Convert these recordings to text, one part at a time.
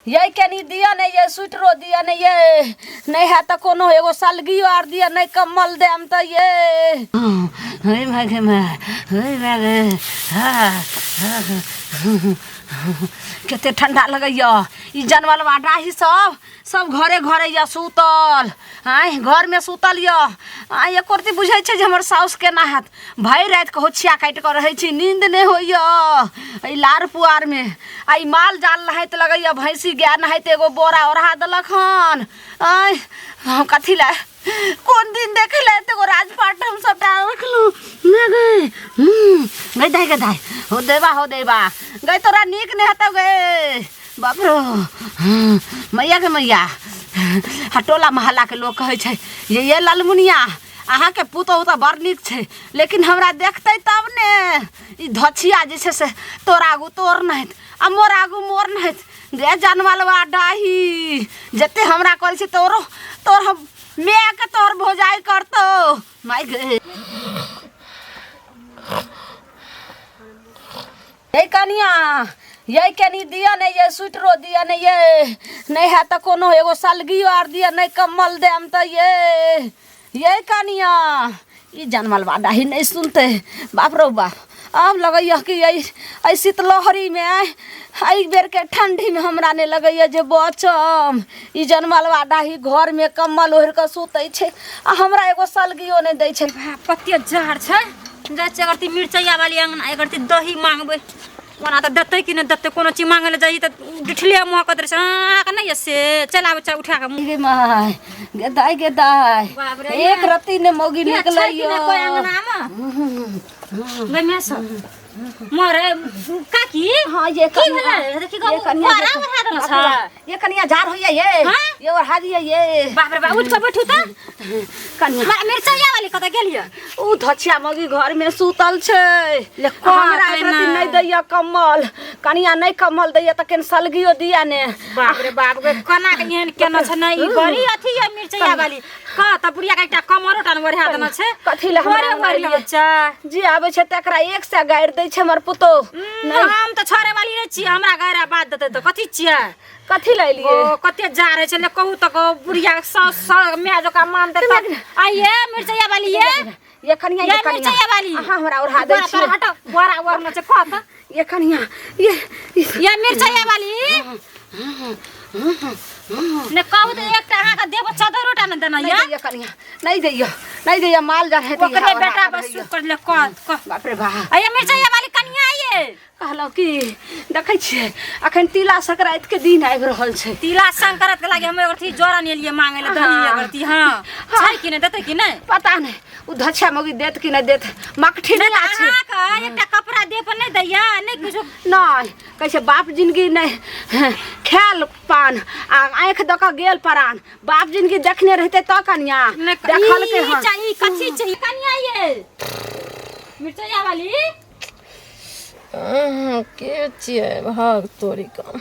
यै कनी दिअ ने यै, स्वेटरो दिअ ने यै, नहि हैत तऽ कोनो एगो सलगियो आर दिअ, नहि कम्बल देम तऽ यै। हे माय गे माय, हे माय गे, कते ठंडा लगैया। ई जनमलवा डाही सब सब घरे घरे यऽ सुतल, आँय घरमे सुतल यऽ। आँय एको रत्ती बुझै छै जे हमर साउस केना हैत? भरि राति के होछिया काटि कऽ रहै छी, नींद नहि होइए एहि लार पुआरमे। आ ई माल जाल नहाइत लगैए, भैंसी गाय नहाइत एगो बोरा ओढ़ा देलक हन। आँय हम कथी लए कोन दिन देखै लए एतेक राजपाट हम सबटा रखलहुँ ने गे। गै दाइ, गै दाइ, हो देबा, हो देबा गै, तोरा नीक नहि हेतौ गे। बाप रो मैया के मैया, आ टोला मोहल्लाके लोक कहै छै ये ये ललमुनिया, अहाँके पुतोहु तऽ बड़ नीक छै, लेकिन हमरा देखतै तब ने। ई धछिया जे छै से तोरा आगू तोर नहित आ मोर आगू मोर नहित। गे जनमलवा डाही, जते हमरा करै छै तोरो तोर हम मायके तोहर भौजाइ करतौ। माय गे, ये कनिया ये, कनी दिअ ने ये, स्वेटरो दिअ ने ये, नहि हैत तऽ कोनो एगो सलगियो आर दिअ, नहि कम्बल देम तऽ ये। ये कनिया, ई जनमलवा डाही नहि सुनतै। बाप रौ बाप, आब लगैया कि एहि एहि शीतलहरीमे, एहि बेरके ठण्डीमे हमरा नहि लगैया जे बचम। ई जनमलवा डाही घरमे कम्बल ओढ़ि कऽ सुतै छै आ हमरा एगो सलगियो नहि दै छै। कते जाड़ छै, जाइ छियै अगर मिरचैया वाली अंगना, अगर दही मांगबै, ओना तऽ देतै कि नहि देतै? कोनो चीज मांगै लए जाइए तऽ डिठले महकत रहै छै। अहाँके नहि यऽ से चलि आबै छै उठा कऽ। गे माय गे दाइ, गे दाइ, बाप रे, एक रत्ती ने मौगी के निकलै छै कि नहि कोइ अंगनामे? गै माय सब मरे काकी। हाँ ये की कनिया, भेलै? देखी ये कनिया, बोरा ओढ़ा देने छै। ये कनिया, जार होइया ये। हाँ? ये ओढ़ा दिया ये। बाप रे बाप, उठि कऽ बैठू तऽ। कनिया, मिरचैया वाली कतऽ गेलियै? उ धछिया मौगी घर में सुतल छै। ले, हमरा कहतै एक रत्ती ने। नहि दैया कम्बल कनिया, नहि कम्बल दैया तऽ केन सलगियो दिया ने। बाप रे बाप गे, कोना के एहन केना छै? नहि, ई बड़ी अथी है मिरचैया वाली कह तऽ बुढ़िया के एकटा कमरो टा ने ओढ़ा देने छै। कथी लए हमरा ओढ़े ओढ़ि मारलियै? लेने छै। जे आबै छै तकरा एक सए गारि दै छै हमर पुतोह। नहि, हम तऽ छोड़े वाली नहि छियै, हमरा गारि बात देतै तऽ कथी छियै? कथी लए एलियै? ओ कते जा रहे छै, ले कहू तऽ कहू, बुढ़िया के साउस माय जकाँ मान देतै। आइये मिरचैया वाली ये, ये कनिया, ये ये कनिया मिरचैया वाली, अहाँ हमरा ओढ़ा दै बोरा छियै। तर हटो, बोरा ओढ़ना छै, कह तऽ। ये कनिया, ये ये मिरचैया वाली ने, कहू तऽ एकटा अहाँके देबो चादरो टा ने देना। नहीं ये दैया कनिया, नहीं दैया, नहीं दैया, माल जाल हेतै। ओकरे बेटा बस कर ले, कह कह। बाप रे बाप। आइये मिरचैया वाली कनिया ये। कहलहुँ कि देखै छियै अखन तिला संक्रांतिके दिन आबि रहल छै। तिला संक्रांति के लागे हम अथी जोरन एलियै मांगे ले दही। हाँ। अगर हां छै कि नहि, देतै कि नहि? पता नहि ओ धछिया मौगी देत कि नहि देत, मकठी नहि नहि तऽ छै। अहाँके एकटा कपड़ा दे पर नहि दैया, नहि किछो? नहि, कहै छै बाप जिनगी नहि खायल पान आ आँखि दऽ कऽ गेल परान। बाप जिनगी देखने रहितै तऽ कनिया नहि, देखलकै ई हन। चाही, कथी चाही कनिया ये मिरचैया वाली? अहाँ के छियै? भाग तोरी कऽ।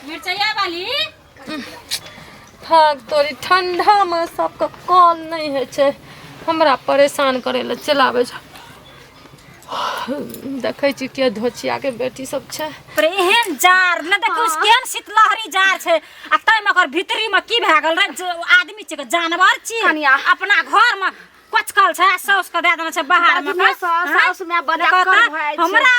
मिरचैया वाली। भाग तोरी, ठंडामे सबके कॉल नहि होइ छै, हमरा परेशान करै लए चलाबै छै। देखै छी के धोचियाके बेटी सब छै। पर एहन जार ने देखू, केहन शीतलहरी जार छै आ ताहिमे ओकर भीतरी में की भए गेल रे? आदमी छै कि जानवर छी? कनिया। अपना घर में कोचकल छै आ साउस के दए देने छै बाहर में। बाजू ने, साउस माय बड़ा देखो कर तऽ, भए छै। हमरा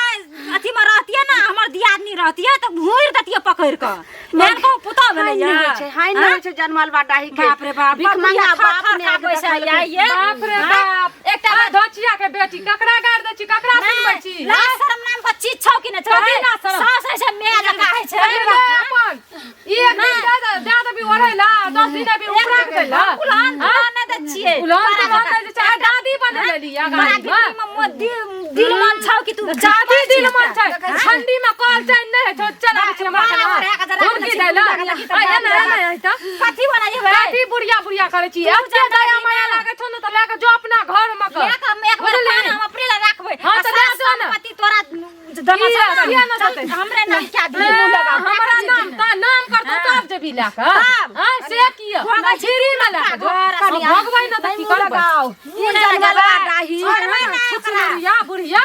अथी में रहतियै ने, हमर दियादनी रहतियै तऽ घूरि देतियै पकड़ि कऽ। एहन कहूँ पुतहु भेलै? हानि नहि होइ छै, हानि नहि होइ छै जनमल बा डाही के। बाप रे बाप, भीख मंगा बाप थर ने काँपै छै, देखलकै। आइ ये। बाप रे बाप, एकटा धोचिया के बेटी ककरा गारि दै छी, ककरा सुनबै छी? लाज शरम नाम के चीज छौ कि नहि छौ? कथी लाज शरम? साउस होइ छै, माय जकाँ होइ छै। अरे ले अपन ई एक दिन दे दे दे देबी ओढ़ै ला, 10 दिन अभी उपरा के दै ला। उलान तुलान नहि दै छियै। उलान तुलान नहि दै छै, आइ दादी बने लेली तोरा अगाड़ी मे। भीतरी मे मोर दिल मन छौ कि तू दादी दिल मन छै, ठंडी में कॉल चैन नहि होइ छौ, चल आबै छी हमरा बारह ओढ़ा के जरा हुनकी दै ला। आ एना एना है तऽ कथी बनाइए? कथी बुढ़िया बुढ़िया करै छी? एते दया माया लागै छौ ने तऽ लए कऽ जो अपना घर मे कर। लए कऽ हम एक बेर बुझली? पान हम अपने लए राखबै। हाँ, आ तऽ लए सास जो ने। संपत्ति तोरा देना किया? छै ने? किया ने देतै? हमरे नाम क्या दिए? हमरा नाम तऽ नाम करतौ तब जेबी लए कऽ। तब। आँय, से किया फ्री मे लए कऽ जो। कनिया। भगबै ने तऽ की मुँह करबै? लगाओ। ई मुँह नहि जनमलवा लगाबै। डाही। छोड़बै नहि ओकरा। बुढ़िया बुढ़िया।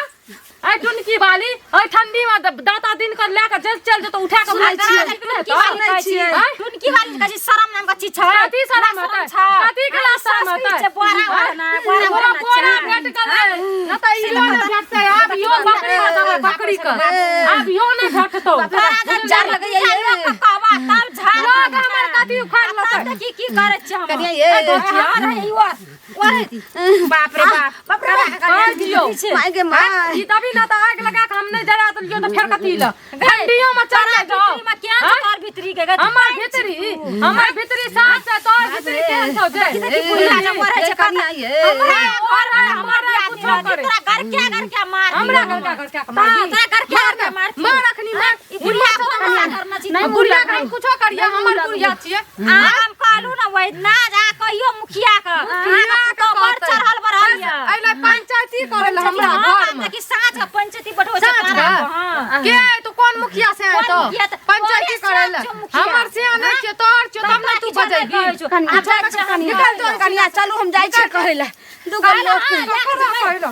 आइ टुनकी वाली ओइ ठंडी में दाता दिन कर लए के जे चल जेतौ उठा के सुनै मार छियै। देतै। टुनकी वाली सुनै कहै छियै। छियै। टुनकी वाली कहै छी शरम नाम के चीज छै। कथी शरम ना हेतै? छै। कथी के ला शरम संस्कृत हेतै? छै, बोरा वाला ना, बोरा तोरा वाला बोरा छै। भेट गेलै न तऽ इहो नहि भेटतै आब इहो बकरी के देबै बकरी के आब इहो नहि भेटतौ तोरा जब जार लगैया चारि ये। लोक के कहबा तब झाड़ लोग हमर कथी उखाड़ तब लेतै देखी की करै छियै हम। कनिया ये। हमर है ई और, बाप रे बाप। बाप रे बाप। कह दियौ माय गे माय ई तभी ना तऽ आगि लगा के हम नहि जरा देलियौ तऽ फेर कथी लए ठंडियो में चल जाओ भीतरी में केहन छौ तोहर भीतरी के गे? हमर भीतरी हमर भीतरी साफ छै तोहर भीतरी केहन छौ जे देखी बुढ़िया जे मरै छै, कनिया ये। हमरा घर है, हमर बियाह कुछो दिना, करे। तोरा घर के घर के मार हमरा घर का घर के मार हाँ, तोरा घर के घर के मार मार अखनी मार ई बुढ़िया को हमरा करना छी नहीं बुढ़िया के हम कुछो करिए हमर बुढ़िया छियै आ हम कहलू ना वही ना जा कहियो मुखिया के मुखिया के तो बड़ कहतै। चढ़ल बढ़ल ये एहि लए पंचायती करे लए हमरा घर में कि साँझ के पंचायती बैठो छै साँझ तारा के? के, हाँ। के तो कौन मुखिया से आए कोन तो मुखिया त- पंचायती तोरे करे लए सियान छौ मुखिया। हमर सियान नहि छियै तोहर छियौ तब ने तू बजेबी कनिया निकल जो कनिया चलू हम जाइ छियै कहै लए दूगो लोक के। ककरा कहै लए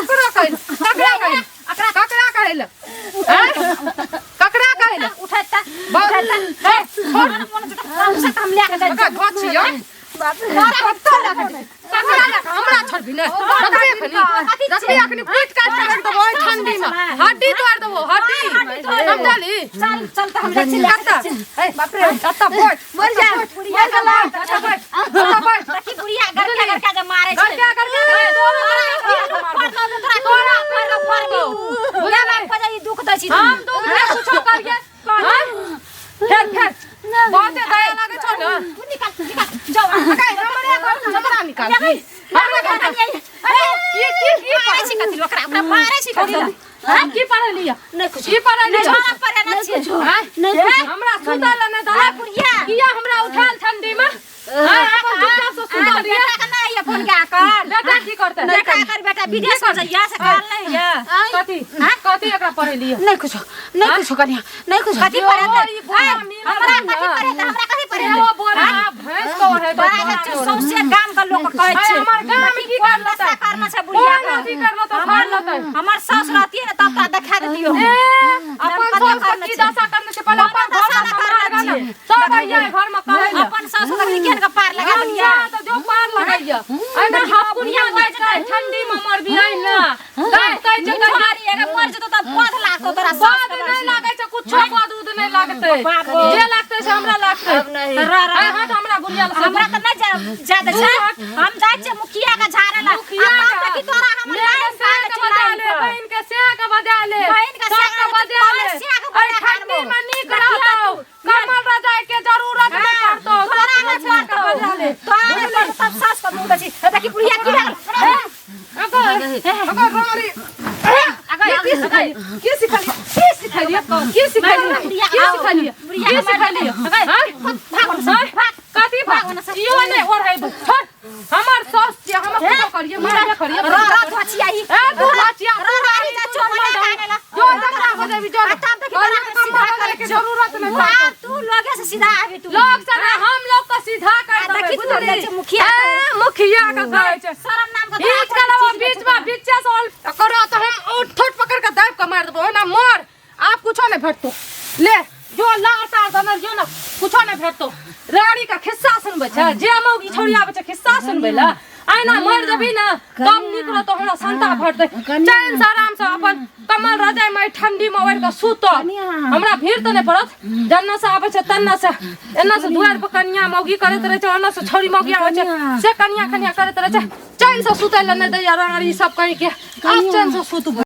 ककरा कहै लए ककरा कहै लए ककरा कहै लए आँय? ककरा कहै लए उठै त बा- उठै त ए, छोड़। मन से त हम लए के जाइ ओकरा धो छियै बाप रे। कतऽ लए के जेबै? ककरा लए के? हमरा छोड़बी ने रखबे अखनी रखबे अखनी पीट काट के रख देबो ओहि ठंडी में हड्डी तोड़ देबो हड्डी समझली चल चल त हम जाइ छी लए के कतऽ जाइ छी। ए बाप रे कतऽ बैठ मर जा बुढ़िया मर गेला कतऽ बैठ कतऽ बैठ देखी बुढ़िया गरके गरके जे मारै छै गरके गरके तोरा गरके तोरा पर पर बुझल पर ई दुख दै छी हम दुख दे कुछो करिए हाँ? फेर फेर बहुते दया लागै छौ ने तू निकाल निकाल जाओ अरे हमरे घर से हमरा निकाल हमरा घर से की की की मारै छी कथी ओकरा ओकरा मारै छी कथी ला? हम की पढ़लियै नहि कुछो की पढ़लियै छोड़ा पर ना छी हाँ? नहि कुछो हमरा सुतल नहि दला बुढ़िया। किया हमरा उठाल ठंडी में हाँ, अपन चुपचाप से सुतल रहियै बेटा के नहीं है फोन के कर बेटा की करतै बेटा कर बेटा विदेश में जइया से काल नहीं है कथी कथी एकरा पढ़ेलियै नहि कुछो नहि कुछो कनिया नहि कुछो कथी पढ़े और ई भोला मिलल हमरा ना। कथी पढ़े हमरा कथी पढ़े सेहो बोला भैंस को है बड़ा के सौंसे गाम के लोग कहै अरे छै हमर गाम की कोन कर लेतै? दशा करना छै बुढ़िया कोन अथी कर लेतै, फाड़ लेतै? हमर सास रहती ना तब तोरा देखा देतियो ए, अपन कथी सास के करने की छै? दशा करने छै पहिले अपन कोनो घर दशा में ना सम्हार करने गा ने। छै। सब आइया घर में कहै ले। अपन सास के केहन के पार लगा हम देलियै जा तऽ जो पार लगैया। एना हकुनिया जाइ छै, ठंडी में मरबी अहिना। तब कहै छै कहिया मारी अगर मर जेतो तब पद लागतो तोरा सास बद नहि लागै छै, कुछो बद उद नहि लागतै। जे लागतै से हमरा लागतै। अब नहि रह रह आइ हट हमरा गुड़िया लग से। हमरा तऽ नहि जा जा दै छै हम जाइ छियै मुखिया के झाड़े ला मुखिया आ तब के। देखी तोरा हमर मेरे लाइन से काटै के छै बजा लाइन ले, पर। बहिन के से के बजा ले, बहिन के सब से के के बजा ले। बजा से के अरे बजा ठंडी आनबो। में नीक देखिया रहतौ, तू। कमल रजाई के जरूरत नहीं पड़तौ, तोरा सब नहि से के पड़तौ। बजा ले। तोरा नहि पड़तौ, तब सास के मुँह दै छी। हे देखी बुढ़िया की भए गेल? अगर अगर रानी की सिखलियै की सिखलियै की सिखलियै की सिखलियै की सिखलियै की सिखलियै हाँ? हाँ? कथी भाग इहो नहि ओढ़ेबो छोड़ हमर सास छियै हम कुछो करियै मारबे करियै रह रह धोचिया ई। ए तू बचिया रह रह ई जा चोमना खाने ला। जो जकरा हो जेबी जो आ तब देखी तोरा हम सीधा करे के जरूरत नहीं आ, तू लगे से सीधा आबी तू। लोग से ना हम लोग को सीधा कर आ, देबै देखी तू बुझली जाइ छै मुखिया ए, मुखिया के कहै छै शरम नाम के तोरा बीच के लवा बीच में बीचे से ऑल करो तो हम उठ पकड़ के दाब के मार देबो ना मर आप कुछो नहीं भेटतो ले जो लार तार दनर जो ना कुछो नहीं भेटतो रानी का खिस्सा सुनबै छै जे मौगी छौड़ी आबै छै खिस्सा सुनबै ला आइना मर जबी ना तब निक रहतो हमरा संता भेटतै चैन से आराम से अपन कमल रजाई में ठंडी में ओढ़ के सुतो हमरा भीड़ तऽ नहि पड़त जन्ना से आबै छै तन्ना से एन्ना से दुआर पर कनिया मौगी करैत रहै छै ओन्ना से छौड़ी मौगी आबै छै से कनिया कनिया करैत रहै छै चैन से सुतै लए नहि दैया रानी सब कहीं के आब चैन से सुतबै।